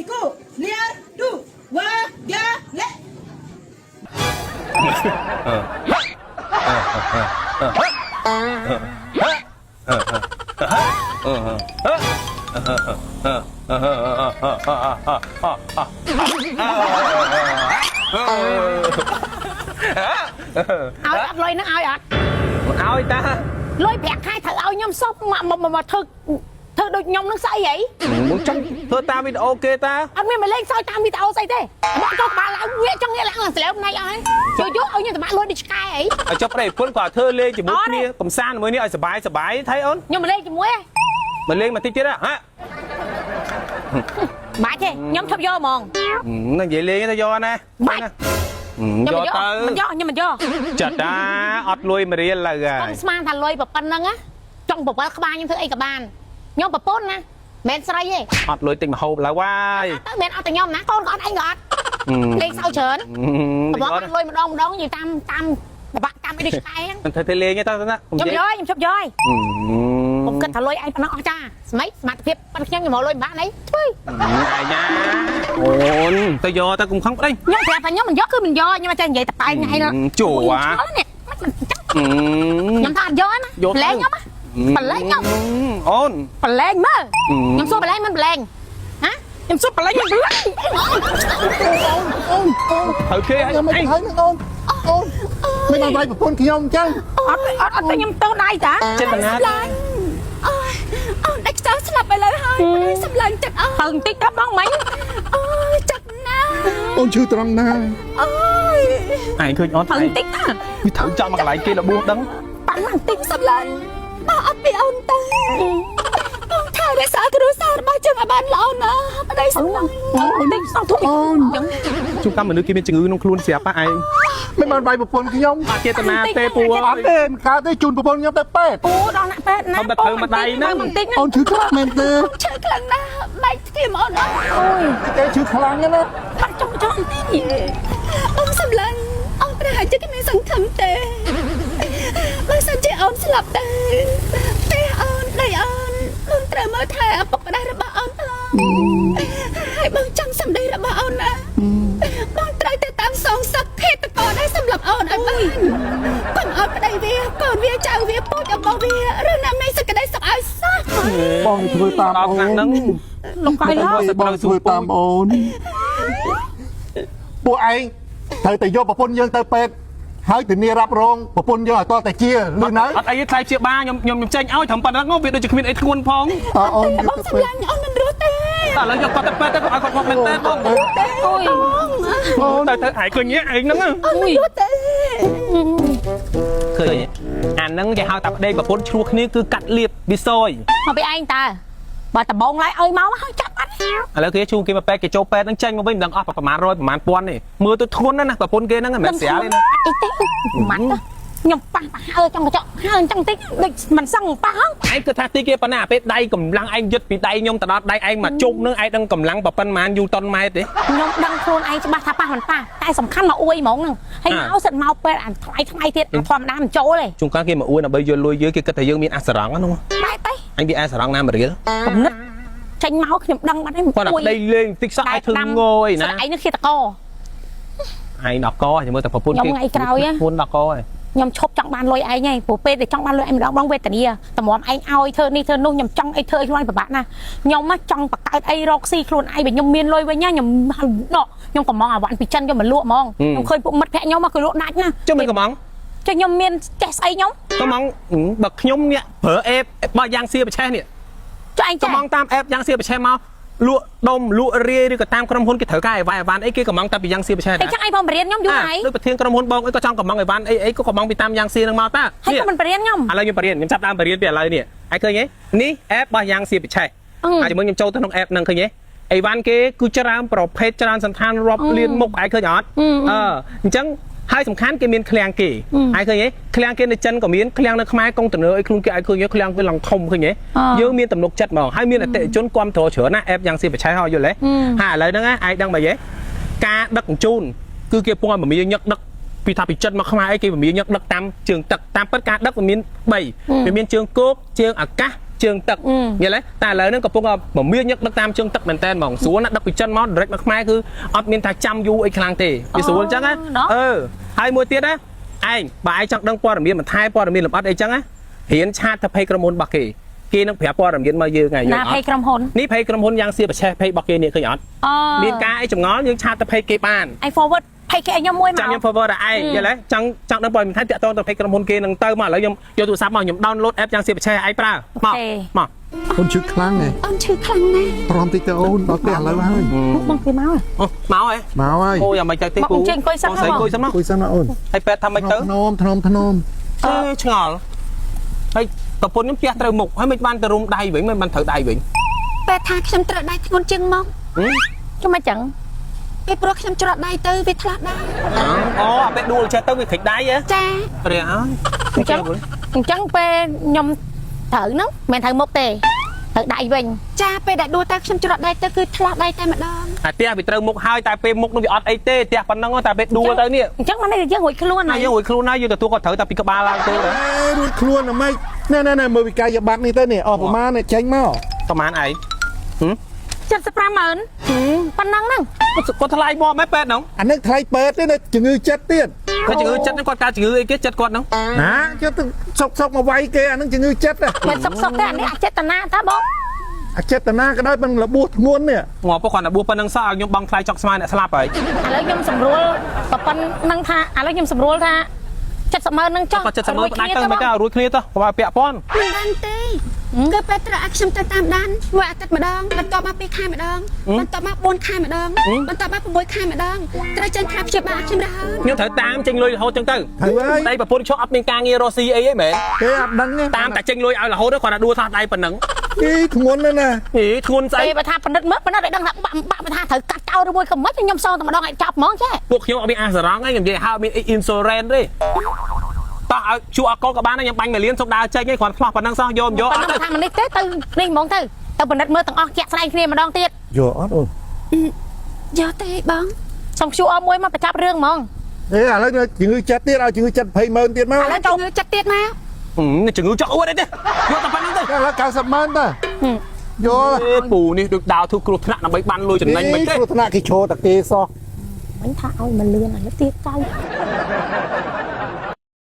Iku liar du wa ga le. ឲ្យអត់លុយហ្នឹងឲ្យអត់ ឲ្យតា លុយប្រាក់ខែត្រូវឲ្យខ្ញុំសុំមកមកមកធ្វើធ្វើដូចខ្ញុំនឹងស្អីហី មកចង់ធ្វើតាមវីដេអូគេតា អត់មានមកលេងសើចតាមវីដេអូស្អីទេមកចូលក្បាលឡើងងាកចង់ងាកឡើងស្លែវណៃអស់ហើយយកយកឲ្យខ្ញុំតបាក់លុយដូចឆ្កែអី ឲ្យចុះប្តីប្រពន្ធគាត់ធ្វើលេងជាមួយគ្នាកំសាន្តជាមួយនេះឲ្យសบายសบายថៃអូន ខ្ញុំមកលេងជាមួយហ៎ មកលេងមកតិចទៀតហ៎ បាច់ទេខ្ញុំឈប់យកហ្មង នឹងនិយាយលេងទៅយកណា បាច់ យកទៅ មិនយកខ្ញុំមិនយក ចាត់តាអត់លុយមួយរៀលឡើយហើ ខ្ញុំ យ ស្មានថាលុយប៉ុណ្្នឹងណាចង់បវលក្បាលខ្ញុំធ្វើអីក៏បានខ្ញុំប្រពន្ធណាមិនស្រីទេ អត់លុយទិញម្ហូបឡើយវ៉ាយ ទៅមិនអត់តែខ្ញុំណាកូនក៏អត់ឯងក៏អត់លេងសើចច្រើនបងបានលុយម្ដងម្ដងនិយាយតាមតាមបបាក់តាមអីដូចឆ្កែហ្នឹង មិនធ្វើទេលេងទេតើណា ខ្ញុំយកខ្ញុំឈប់យកខ្ញុំគិតថាលុយឯងប៉ុណ្ណឹងអស់ចាស្មីសមត្ថភាពប៉ុនខ្ញុំខ្ញុំមកលុយមិនបានអីជួយ ឯងណាអូនទៅយកទៅគុំខឹងប្តី ខ្ញុំប្រាប់ថាខ្ញុំមិនយកគឺមិនយកខ្ញុំអត់ចេះនិយាយតប៉ែងឯង ជួអា នេះមិនមិនចឹងខ្ញុំថាអត់យកណាប្រឡែងខ្ញុំប្រឡែងខ្ញុំ អូន ប្រឡែងមើលខ្ញុំសួរប្រឡែងមិនប្រឡែងហ៎ខ្ញុំសួរប្រឡែងមិនប្រឡែង អូនអូន ត្រូវគេ ខ្ញុំមិនហើយនឹងអូនអូនមិនបានវាយប្រពន្ធខ្ញុំអញ្ចឹង អត់អត់អត់ខ្ញុំទៅដៃតា ចេតនា ឡាញ់អូយអូនដាច់ខ្យល់ស្លាប់ឥឡូវហើយសម្លាញ់ចិត្តអស់ ទៅបន្តិចទៅបងមិញ អូយចាប់ណាស់ អូនឈឺត្រង់ណា អូយ ឯងឃើញអូន ទៅបន្តិចតា វាត្រូវចំមកកន្លែងគេរបួសដឹង ប៉ាន់បន្តិច សម្លាញ់បើអត់ពីអូនទៅបងថែរក្សាគ្រួសាររបស់យើងឲ្យបានល្អណាស់ប្តីសម្លាញ់ បន្តិចសោះធុក អូន ជួនកាលមនុស្សគេមានជំងឺក្នុងខ្លួនស្រាប់ឯង មិនបានវាយប្រពន្ធខ្ញុំ អត់ចេតនាទេពូ អត់ទេមិនកើតទេជូនប្រពន្ធខ្ញុំទៅពេទ្យ អូដល់អ្នកពេទ្យណា ធំតែត្រូវម្ដាយហ្នឹង បន្តិចណា អូនឈឺខ្លាំងមែនទេ ឈឺខ្លាំងណាស់បែកធ្លាមអូនអស់ អូយ គេឈឺខ្លាំងណាស់ណា បាត់ចុងចុងបន្តិច អូនសម្លាញ់អូនប្រហែលជាគ្មានសង្ឃឹមទេបើសិនជាអូនស្លាប់ទៅផ្ទះអូនដីអូនបងត្រូវមើលថែឪពុកម្ដាយរបស់អូនផងហើយបងចាំសម្ដីរបស់អូនណាបងត្រូវទៅតាមសងសឹកឃាតករដែលសម្លាប់អូនឲ្យបានកុំឲ្យប្តីវាកូនវាចៅវាពូជរបស់វាឬណាមានសេចក្តីសុខឲ្យសោះ បងធ្វើតាម ដល់ អូន ថ្នាក់ហ្នឹង លោកកៃឡើយ បងធ្វើតាមអូនពួកឯងត្រូវតែយកប្រពន្ធយើងទៅពេទ្យហើយធានារ៉ាប់រងប្រពន្ធយើងឲ្យតតែជាលឺនៅ អត់អីទេថ្លៃព្យាបាលខ្ញុំខ្ញុំខ្ញុំចេញឲ្យត្រឹមប៉ុណ្្នឹងវាដូចជាគ្មានអីធ្ងន់ផង តើអូន បងសម្លាញ់អូនមិនរស់ទេ តែឥឡូវយកគាត់ទៅពេទ្យទៅគាត់ឲ្យគាត់មកមែនតើបង អូយ អូន ទៅទៅឯងឃើញឯងហ្នឹង អូនមិនរស់ទេ ឃើញអាហ្នឹងគេហៅថាប្តីប្រពន្ធឆ្លោះគ្នាគឺកាត់លៀបវាសយ មកពីឯងតើបើដបងឡើយឲ្យមកហើយចាប់អត់ ឥឡូវគេជូនគេមកពេទ្យគេចូលពេទ្យហ្នឹងចេញមកវិញមិនដឹងអស់ប្រហែល100ប្រហែលពាន់ទេមើលទៅធ្ងន់ណាស់ណាប្រពន្ធគេហ្នឹងមិនមែនស្រាលទេណា អីទេម៉ាត់ខ្ញុំប៉ះប៉ះហើចង់កញ្ចក់ហើអញ្ចឹងតិចដូចមិនសឹងប៉ះហង ឯងគិតថាទីគេប៉ុណ្ណាពេលដៃកម្លាំងឯងយឹតពីដៃខ្ញុំទៅដល់ដៃឯងមកជុំហ្នឹងឯងដឹងកម្លាំងប៉ុន្មានយូតុនម៉ែត្រទេ ខ្ញុំដឹងខ្លួនឯងច្បាស់ថាប៉ះមិនប៉ះតែសំខាន់មកអួយហ្មងហ្នឹងហើយមកសិតមកពេលអាថ្លៃថ្លៃទៀតអាធម្មតាមិនចូលទេ ជួនកាលគេមកអួយដើម្បីយកលុយយើងគេគិតថាយើងមានអសរងហ្នឹង តែទេ អញវាអសរងណាមួយរៀល កំណត់ចេញមកខ្ញុំដឹងបាត់ហើយ គាត់តែប្តីលេងតិចសោះឲ្យធ្វើងយណា ស្អែកនេះឃាតក ឯងដល់កចាំមើលតែប្រពន្ធគេ ខ្ញុំថ្ងៃក្រោយ ប្រពន្ធដល់កហើយ ខ្ញុំឈប់ចង់បានលុយឯងហើយព្រោះពេលដែលចង់បានលុយឯងម្ដងបងវេទនាតម្រាំឯងឲ្យធ្វើនេះធ្វើនោះខ្ញុំចង់អីធ្វើអីខ្លួនឯងពិបាកណាស់ខ្ញុំចង់បង្កើតអីរកស៊ីខ្លួនឯងបើខ្ញុំមានលុយវិញណាខ្ញុំណកខ្ញុំកំងអាវ៉ាន់ពីចិនយកមកលក់ហ្មងខ្ញុំឃើញពួកមិត្តភក្តិខ្ញុំគឺលក់ដាច់ណា ចុះមិនកំង ចុះខ្ញុំមានចេះស្អីខ្ញុំ កំងបើខ្ញុំអ្នកប្រើអេបបើយ៉ាងសៀប្រឆេះនេះ ចុះឯងចេះ កំងតាមអេបយ៉ាងសៀប្រឆេះមកលក់ដុំលក់រាយឬក៏តាមក្រុមហ៊ុនគេត្រូវការអីវ៉ាន់អីវ៉ាន់អីគេកំងតាមពីយ៉ាងសៀប្រឆេះ តែចឹងឯងផងបរៀនខ្ញុំយូរហើយ ដូចប្រធានក្រុមហ៊ុនបងអីក៏ចង់កំងអីវ៉ាន់អីអីក៏កំងពីតាមយ៉ាងសៀនឹងមកតា ហើយក៏មិនបរៀនខ្ញុំ ឥឡូវខ្ញុំបរៀនខ្ញុំចាប់ដើមបរៀនពីឥឡូវនេះឯងឃើញទេនេះអេបរបស់យ៉ាងសៀប្រឆេះ អាចជាមួយខ្ញុំចូលទៅក្នុង app ហ្នឹងឃើញទេអីវ៉ាន់គេគឺច្រើនប្រភេទច្រើនសន្តានរាប់លានមុខឯងឃើញអត់អឺអញ្ចឹងហើយសំខាន់គេមានឃ្លាំងគេឯងឃើញទេឃ្លាំងគេនៅចិនក៏មានឃ្លាំងនៅខ្មែរកុងតឺន័រអីខ្លួនគេឯងឃើញទេឃ្លាំងគេឡើងធំឃើញទេយើងមានទំនុកចិត្តហ្មងហើយមានអតិថិជនគាំទ្រច្រើនណាស់ app យ៉ាងសៀបឆៃហោយល់ទេហើយឥឡូវហ្នឹងឯងដឹងបើយេការដឹកជញ្ជូនគឺគេពងឲ្យមមាញឹកដឹកពីថាពីចិនមកខ្មែរអីគេមមាញឹកដឹកតាមជើងទឹកតាមពិតការដឹកវាមាន3វាមានជើងគោកជើងអាកាស ជើងទឹកយល់ទេតែឥឡូវហ្នឹងកំពុងតែមមាញឹកដឹកតាមជើងទឹកមែនតើហ្មងស្រួលណាស់ដឹកពីចិនមក direct មកខ្មែរគឺអត់មានថាចាំយូរអីខ្លាំងទេវាស្រួលអញ្ចឹងណាអឺហើយមួយទៀតណាឯងបើឯងចង់ដឹងព័ត៌មានបន្ថែមព័ត៌មានលម្អិតអីចឹងណារៀន chat ទៅ page ក្រុមហ៊ុនរបស់គេគេនឹងប្រាប់ព័ត៌មានមកយើងហើយយ ណា ល់អត់ ភ័យក្រុមហ៊ុន នេះ page ក្រុមហ៊ុនយ៉ាងសៀបឆេះ page របស់គេនេះឃើញអត់ អូ មានការអីចម្ងល់យើង chat ទៅ page គេបាន ឯង forward ភ័យគេឲ្យខ្ញុំមួយមក ចាំខ្ញុំ forward ដល់ឯងយល់ទេចង់ចង់ដឹងព័ត៌មានថែមតាក់ទងទៅ page ក្រុមហ៊ុនគេនឹងទៅមកឥឡូវខ្ញុំយកទូរស័ព្ទមកខ្ញុំ download app យ៉ាងសៀបឆេះឯងប្រើមកមក អូនឈឺខ្លាំងហ៎ អូនឈឺខ្លាំងណាស់ ទ្រាំតិចទៅអូនដល់ផ្ទះឥឡូវហើយ បងគេមក អូមកហ៎ មកហើយ អូយ៉ាងម៉េចទៅទេពូ មកអង្គុយអង្គុយសិន បងស្រី ហ៎បង អង្គុយសិនមក អង្គុយសិនណាអូន ហើយពេទ្យថាម៉េចទៅ ធ្នមធ្នមធ្នម អេឆ្ងល់ហើយប្រពន្ធខ្ញុំផ្ទះត្រូវមុខហើយមិនបានទៅរុំដៃវិញមិនបានត្រូវដៃវិញ ពេទ្យថាខ្ញុំត្រូវដៃធ្ងន់ជាងមក ហឹម ជុំមកចឹង ពីព្រោះខ្ញុំច្រត់ដៃទៅវាថ្លាស់ដៃ អូអាពេលដួលចេះទៅវាក្រិចដៃហ៎ ចា ព្រះអើយ អញ្ចឹងអញ្ចឹងពេលខ្ញុំត្រូវហ្នឹងមិនមែនត្រូវមុខទេត្រូវដៃវិញ ចាពេលដែលដួលទៅខ្ញុំច្រត់ដៃទៅគឺថ្លាស់ដៃតែម្ដង អាផ្ទះវាត្រូវមុខហើយតែពេលមុខនោះវាអត់អីទេផ្ទះប៉ុណ្ណឹងតែពេលដួលទៅនេះ អញ្ចឹងមិននេះយើងរួចខ្លួនហើយ ណាយើងរួចខ្លួនហើយយើងទទួលគាត់ត្រូវតែពីក្បាលឡើងទៅ អេរួចខ្លួនណាម៉េចណែណែណែមើលវិកាយប័ត្រនេះទៅនេះអស់ប្រមាណនេះចេញមក ប្រហែលឯង 75ម៉ឺនប៉ុណ្ណឹងហ្នឹង គាត់ថ្លៃមកម៉េចពេទ្យហ្នឹង អានេះថ្លៃពេទ្យទេណាជំងឺចិត្តទៀត គាត់ជំងឺចិត្តហ្នឹងគាត់កើតជំងឺអីគេចិត្តគាត់ហ្នឹង ណាចិត្តទៅសុកសុកមកវាយគេអានឹងជំងឺចិត្តណា មិនសុកសុកទេអានេះអចេតនាតាបង អចេតនាក៏ដោយមិនរបួសធ្ងន់នេះ ងាប់គាត់តែបួសប៉ុណ្្នឹងសោះឲ្យខ្ញុំបង់ថ្លៃចុកស្មាអ្នកស្លាប់ហើយ ឥឡូវខ្ញុំសម្រួលប៉ុណ្ណឹងថាឥឡូវខ្ញុំសម្រួលថា70ម៉ឺនហ្នឹងចុះ គាត់ចិត្តសមើផ្ដាច់ទៅមិនទៅឲ្យរួចគ្នាទៅកុំឲ្យពាក់ព័ន្ធ មិនបានទេគឺពេទ្យត្រូវឲ្យខ្ញុំទៅតាមដានមួយអាទិត្យម្ដងបន្ទាប់មក2ខែម្ដងបន្ទាប់មក4ខែម្ដងបន្ទាប់មក6ខែម្ដងត្រូវចេញថ្នាំព្យាបាលឲ្យខ្ញុំរហូត ខ្ញុំត្រូវតាមចេញលុយរហូតចឹងទៅ ត្រូវហើយ ដៃប្រពន្ធខ្ញុំអត់មានការងាររកស៊ីអីទេមែន គេអត់ដឹងទេ តាមតែចេញលុយឲ្យរហូតទៅគាត់តែដួលថាដៃប៉ុណ្ណឹង អីធ្ងន់ណាស់ណា ហីធ្ងន់ស្អី ពេលបើថាពិនិត្យមើលពិនិត្យឲ្យដឹងថាបាក់បាក់បើថាត្រូវកាត់ចោលឬមួយក៏មិនខ្ញុំសងតែម្ដងឲ្យចាប់ហ្មងចេះ ពួកខ្ញុំអត់មានអាសរងទេខ្ញុំនិយាយឲ្យអត់មាន insurance ទេតោះឲ្យជួអកលក៏បានដែរខ្ញុំបាញ់មួយលានសុំដើរចេញឯងគ្រាន់ផ្លោះប៉ុណ្ណឹងសោះយកមិនយក ប៉ុណ្ណឹង អត់ទេ ថាមិននេះទេទៅនេះហ្មងទៅទៅពិនិត្យមើលទាំងអស់ជាក់ស្ដែងគ្នាម្ដងទៀត យកអត់អូន យកទេបង សុំ QR មួយមកបញ្ចប់រឿងហ្មង អេឥឡូវជំងឺចិត្តទៀតឲ្យជំងឺចិត្ត20ម៉ឺនទៀតមក ឥឡូវ ជំងឺចិត្តទៀតមក ហឹមជំងឺចុកអួតអីទេយកតែប៉ុណ្្នឹងទៅ ឥឡូវ90ម៉ឺនតាយក អេពូនេះដូចដាវធ្វើគ្រោះថ្នាក់ដើម្បីបានលុយចំណេញមិនទេ គ្រោះថ្នាក់គេឈរតាគេសោះ មិញថាឲ្យមកលឿនឥឡូវទៀតកៅ